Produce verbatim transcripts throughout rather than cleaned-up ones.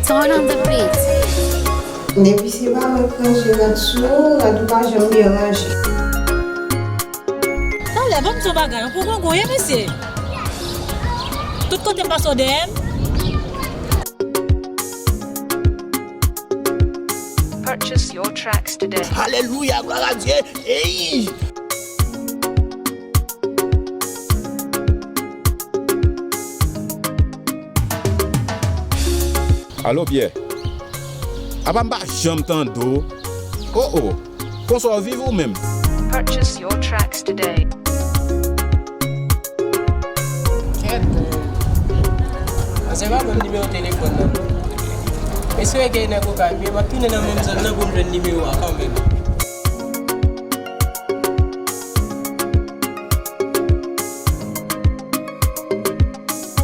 Turn on the beat. Depi se pa mwen k ranje rad sou ou, rad ou pa janm byen ranje. Talè, ban m di w bagay, yon poko gouye, mesye. Tout kote m pase w dèyè m. Purchase your tracks today. Alelouya, glwa a Dye. Ey! Alo, Pyè. Apa m pa janm tande w? O, o. Konsa w viv ou menm? Purchase your tracks today. Kèt, euh, manzè pa ban m nimewo telefòn nan, non. Espere gen nèg okay, men m ap tounen nan menm zòn nan pou m jwenn nimewo a kanmenm.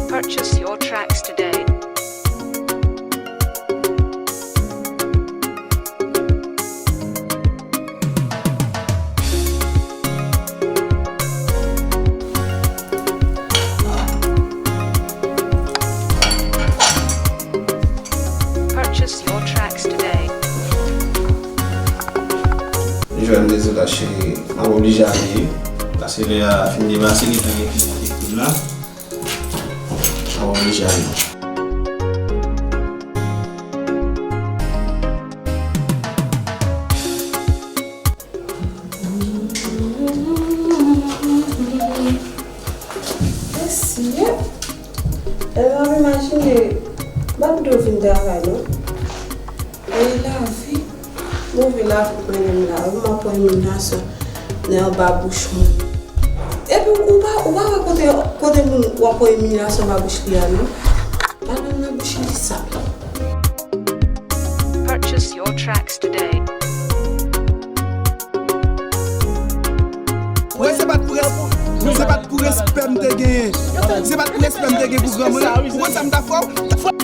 Purchase your tracks today. Purchase your tracks today. Jwenn, dezole cheri, m ap oblije ale. Paske lè a fin depase, gentan gen pizza ki la. M ap oblije ale. Mesye, e m ap imajine, m pa t dwe vin travay non. E lavi, move lavi mwen menm la, m ap wè imilyasyon nan anba bouch moun. Epi ou pa, ou pa wè kote, kote moun w ap wè imilyasyon anba bouch li a non. Madanm nan bouch li sal. Purchase your tracks today. Mwen se pa t pou res-, mwen se pa t pou respè m te genyen. Se pa t pou respè m te gen pou granmoun. Ou konn sa m ta fè w?